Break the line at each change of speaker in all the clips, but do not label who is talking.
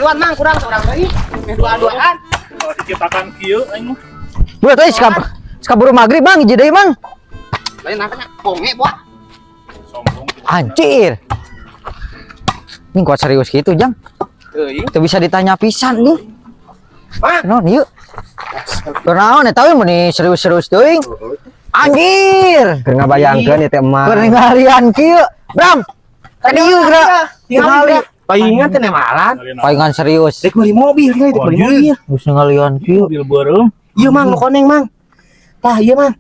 Miluan Mang kurang seorang deui. Meh dua-duaan.
Kalau diciptakan kieu aing mah.
Buat euy sakaburu maghrib Mang hiji deui Mang.
Lain nangkanya bonge buah.
Sombong.
Anjir. Ini kuat serius gitu, Jang.
Teuing.
Teu bisa ditanya pisan nih.
Mang.
Naon ieu? Kunaon eta we mun serius-serius teuing. Anjir.
Keur ngabayangkeun ieu teh emak.
Keur ninggalian kieu. Bram. Ka dieu geura. Tingali.
Palingan teh nemalan.
Palingan serius.
Rek meuli mobil, rek meuli mobil.
Geus ninggalian kieu.
Mobil beureum.
Ieu Mang nu koneng Mang. Tah ieu Mang.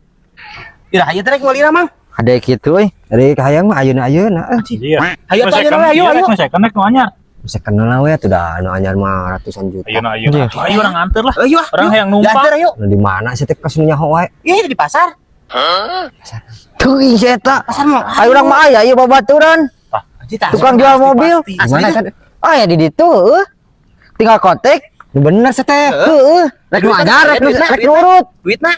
Iraha ieu teh rek meuli Mang.
Ada kitu euy.
Dari kahayang mah ayeuna-ayeuna.
Iya.
Ayo tuh, ayo, ayo, ayo.
Second rek nu anyar.
Bisa kenal we atuh da anu anyar mah ratusan juta.
Ayeuna ayeuna. Ayo urang nganter lah.
Ayo ah.
Orang hayang numpang.
Diantar ayo.
Nu di mana sih teh kas nu nyaho wae?
Iya di pasar.
Teuing si eta.
Pasar mah.
Ayo urang mah aya ieu babaturan. Tukang jual mobil.
Di mana kan?
Aya di ditu heueuh. Tinggal kontak.
Nu bener sih teh.
Heueuh. Rek nu anyar, rek nurut.
Duitna.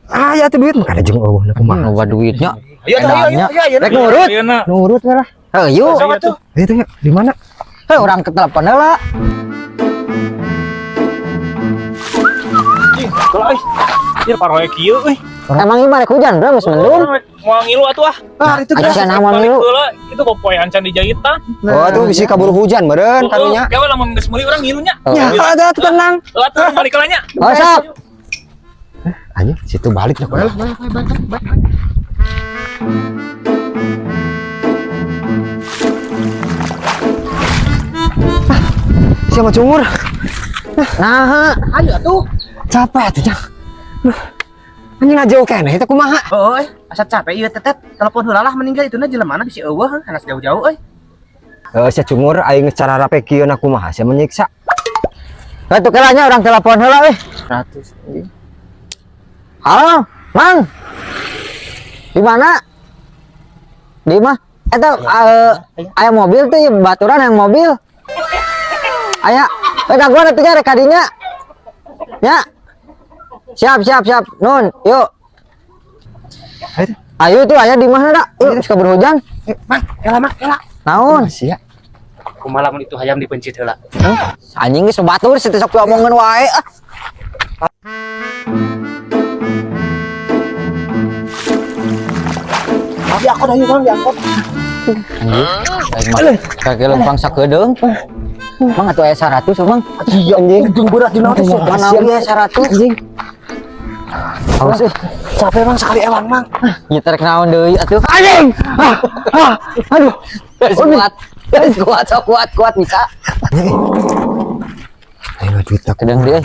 Ah ya tuh duit mah kada jeung eueuh na kumaha.
Loba duitnya.
Ayo tuh, ayo, ayo, ayo, ayo.
Rek nurut.
Ayeuna.
Nurut we lah.
Hayu.
Ayo tuh.
Ayo tuh ya, di mana?
Heuh urang ke telepon heula.
Ih, kalau euy. Ieu paroe kieu euy.
Emang ieu mah rek hujan, Bro, geus mendung.
Moal ngilu atuh ah.
Ah, itu
Acan nama
Balik
ngilu.
heula, itu popoe ancan dijahitan.
Oh, tuh bisa kabur hujan meureun karunya.
Gawe lamun geus meuli urang ngilunya.
Ya, ada tuh tenang.
Heuh atuh balik heula nya.
Oh, sok.
Ayo, situ balik lah.
Balik, balik, balik, balik.
Siapa cungur?
Nah,
Ayo atuh.
Capek atuh, Jang. Anjing ngajauh keneh eta kumaha?
Oh, euy, asa capek ieu tetet. Telepon heula lah meninggal ituna jelema mana bisi eueuh, hanas jauh-jauh euy.
Heuh, sia cungur aing geus cara rape kieu na kumaha sia menyiksa.
atuh kelanya urang telepon heula euy.
100.
Halo, Mang. Di mana? Di mah? Eta aya mobil tuh ya, baturan yang mobil. Aya, gangguan atuh nya rek kadinya. Ya. Siap, siap, siap. Nun, yuk. Ayo tuh aya di mana dak? Yuk, geus kabur hujan.
Mang, ela Mang, ela.
Naon?
Sia.
Kumaha lamun itu hayam dipencit heula.
Huh? Anjing geus batur situ sok diomongeun wae ah.
Di angkot ayo Mang, di angkot.
Anjing, kaki lempang sakedeung. Mang atuh aya 100 Mang.
Iya anjing.
Ujung berat di naon teh.
Mana aya 100
Anjing.
Haus euy.
Capek Mang sekali ewang Mang.
Ieu teh rek naon deui atuh.
Anjing. Ah, ah, aduh.
Kuat. Kuat, sok kuat, kuat bisa.
Ayo duit aku.
Kedeung deui.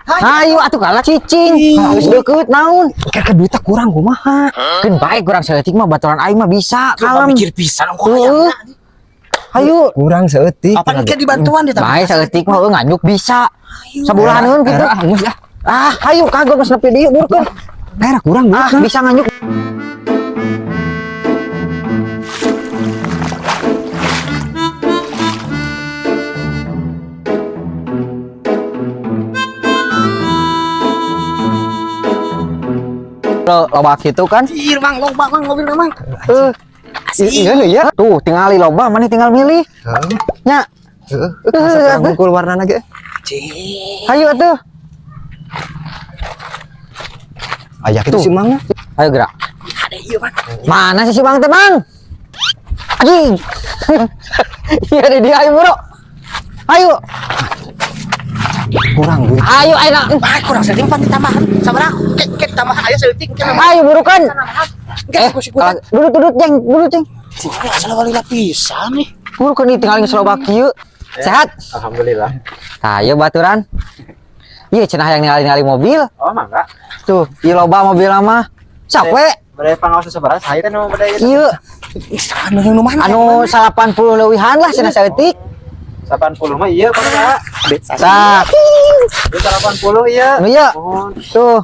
Ayo atuh kalah cicing. Geus deukeut naon?
Keur duitnya kurang kumaha?
Keun bae kurang saeutik mah baturan aing mah bisa
Kalem
kalem.
mikir pisan ongkoh
Heueuh.
hayamna.
Ayo.
Kurang saeutik.
Apa ke dibantuan dia
Bae saeutik mah eueuh nganjuk bisa. Sabulahaneun kitu.
Ah, geus ah.
Ah, ayo kagok geus nepi dieu burkeun.
Era kurang
Ah,
duitna.
bisa nganjuk. Lo loba gitu kan?
Anjir Mang, loba Mang mobilna Mang.
Iya iya.
Tuh, tinggali loba, mana tinggal milih.
Heeh.
Nya,
Heeh. Asa kurang hungkul warnana ge.
ayo atuh.
Aya kitu si Mang.
Ayo gerak.
Ada ieu Mang.
Mana sih si Bang teh, Bang? Anjing. Iya di dia ayo bro. Ayo,
Kurang duit.
ayo ayo.
Ah, kurang saeutik pan ditambahan. Sabaraha? Kek kek tambahan aya saeutik ke nama.
Ayo burukan.
Engke ku
Kalau- duduk duduk jeng, duduk jeng.
Asal walila pisan nih.
Burukan nih tinggal ngeselobak kieu. Sehat?
Alhamdulillah.
Tah, ieu baturan. Iya cenah yang ningali-ningali mobil.
Oh, mangga.
Tuh, ieu loba mobil mah. Sok we.
Bade pangaos sabaraha saya teh nu bade ieu.
Ieu
Anu nu mana?
anu 80 leuwihan lah cenah saeutik.
80 mah iya Pak.
Tah,
Ieu 80 ieu.
nu ieu.
Mohon.
Tuh.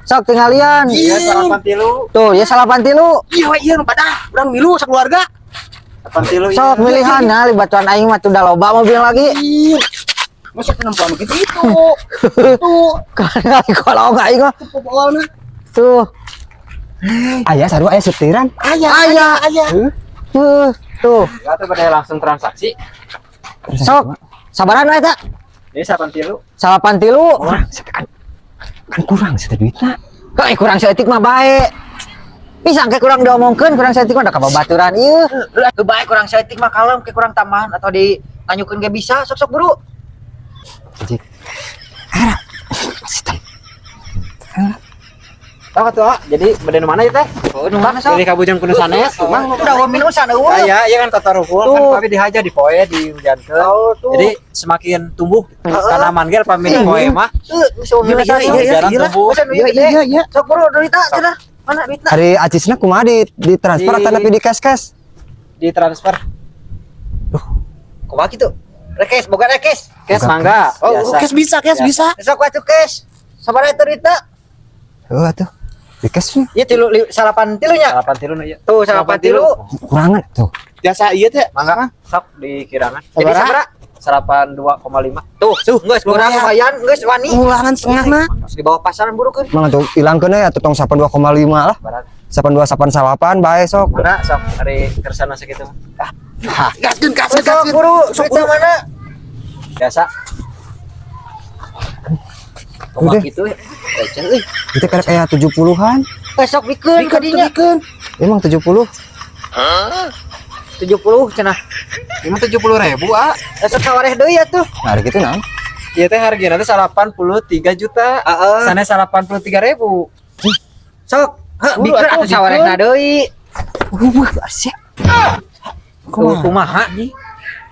Sok tinggalian.
Iya 83.
Tuh, ieu 83.
Iya we ieu nu padah. Urang milu sakeluarga.
83 ieu.
Sok milihan nah batuan aing mah tuh udah loba mobil lagi.
Ih. Masa penempuan gitu itu. Itu
Kali kolong aing mah.
popoalna.
Tuh.
Aya sarua aya setiran.
Aya,
Aya.
aya.
Tuh, tuh.
Enggak tuh bade langsung transaksi.
Sok. Sabaraha eta?
Ini 83.
83.
Kurang sih kan. Kan kurang sih duitna.
Kok kurang saeutik mah bae. Bisa engke kurang diomongkeun, kurang saeutik mah da ka babaturan ieu. Heuh, bae kurang saeutik mah kalem ke kurang tambahan atau ditanyukeun ge bisa, sok-sok buru.
Anjing. Era. Sistem.
Tahu atuh, ah. Jadi bade nu mana ieu teh?
Oh, nu mana sok?
Jadi kabujang kudu sanes.
Mang udah minusan eueuh.
Iya, iya kan tata rukul kan
Tuh.
pami dihaja di poe dihujankeun.
Oh, tuh.
Jadi semakin tumbuh tanaman ge pami di poe mah.
Heuh, geus minusan.
Iya,
Iya,
iya, tumbuh.
iya, iya, iya. Sok buru duitna cenah. Mana duitna?
Ari acisna kumaha di transfer
Di-
atau tapi di cash cash?
Ditransfer.
Kumaha kitu? Rekes, boga rekes.
Cash mangga.
Oh,
biasa.
Cash bisa, cash bisa.
Sok atuh cash. Sabaraha eta duitna?
Heuh atuh. Di cash nih.
Ieu tilu 83 nya.
83 nu ieu.
Tuh, 83.
Kurangan tuh.
Jasa ieu teh.
Mangga sok dikirangan.
Jadi sabaraha?
82,5.
Tuh, geus kurang lumayan, geus wani.
Ulangan setengah mah.
Geus di bawah pasaran buru keun.
Mang atuh ilangkeun we atuh tong 82,5 lah.
Barat.
82 88 bae sok.
Mangga sok ari kersana sakitu mah.
Hah.
Gaskeun, gaskeun,
Sok
gaskeun.
buru, duitna mana?
Biasa.
Kumaha
Udah.
kitu ya? Receh euy.
Itu karek aya 70-an.
Eh sok bikeun ka dinya.
Bikeun.
Emang 70.
70 cenah.
Ini mah 70.000, ah.
Eh sok sawareh deui atuh.
Nah, ari kitu naon?
Ieu teh hargana teh 83 juta.
Heeh.
Sanes 83.000.
Sok, heuh
Buru
bikeun
atuh,
atuh sawarehna deui.
Wah, sia.
Tuh kumaha?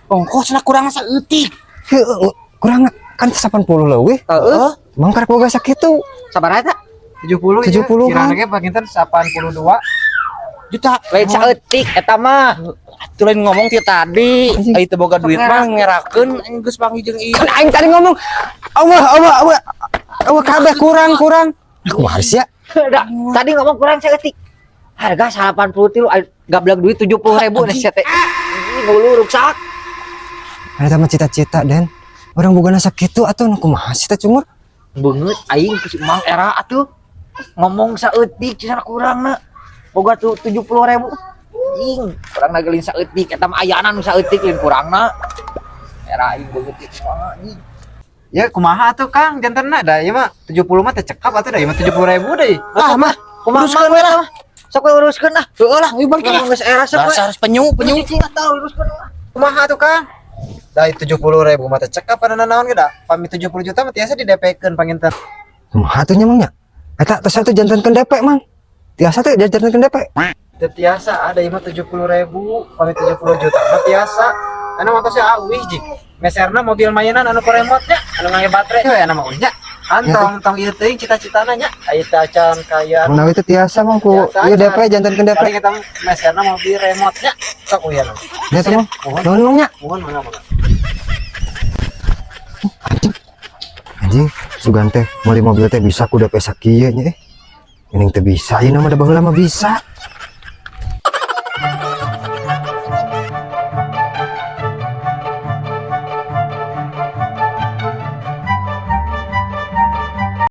Ongkos lah kurang saeutik.
Heuh, kurang kan 80 leuwih.
Heeh.
Mang karek boga sakitu.
Sabaraha eta?
70 ieu.
70
Kirana
kan?
ge panginten 82
Juta.
Lain saeutik eta mah.
Atuh lain ngomong ti tadi. Ai teu boga duit mah ngerakeun aing geus panggih jeung ieu.
Kan aing tadi ngomong Allah Allah Allah Allah kabeh kurang kurang. Nah, kumaha sih ya?
Da, tadi ngomong kurang saeutik. Harga 83 gablek duit 70.000 nih sia teh. Ih, Ngulu ruksak.
Ada mah cita-cita Den. Orang bogana sakitu atuh nu kumaha sih teh cungur?
Beungeut aing ku si Mang era atuh. Ngomong saeutik cenah kurangna. Boga tuh 70.000. Ing, kurang nagelin saeutik eta mah ayana nu saeutik lain kurangna. Era aing beungeut kitu mah anjing.
Ya kumaha atuh Kang jantenna da ieu mah 70 mah teh cekap atuh da ieu mah 70.000 deui.
Ah mah,
Kumaha
uruskeun we lah.
Sok we uruskeun ah.
Heueuh lah, ieu balik lah.
Ngomong geus era sok we.
Dasar penyu, penyu.
Cicing atuh uruskeun lah.
Kumaha atuh Kang? Da 70.000 mah teh cekap pada naon ge da. Pami 70 juta mah tiasa di DP-keun panginten.
Kumaha atuh nya Mang nya? Eta tos atuh jantenkeun DP Mang. Tiasa teh jantenkeun DP.
Teu tiasa ada ieu mah 70.000, pami 70 juta mah tiasa. Anu mah tos awih jig. Meserna mobil mainan anu ku remote nya, anu ngangge baterai we anu mah uih nya. Kan tong tong ieu teuing cita-citana nya. Aya teh acan kaya
Mang itu tiasa Mang ku
Tiasa,
ieu DP jantenkeun DP.
Paling kita meserna mobil remote nya. Sok uih anu.
Nya teh Mang.
Mohon.
Nuhun Mang nya.
Mohon mangga mangga.
Anjing. Anjing, sugan teh meuli mobil teh bisa ku DP sakieu nya eh. Ini teh bisa, ieu mah da baheula mah bisa.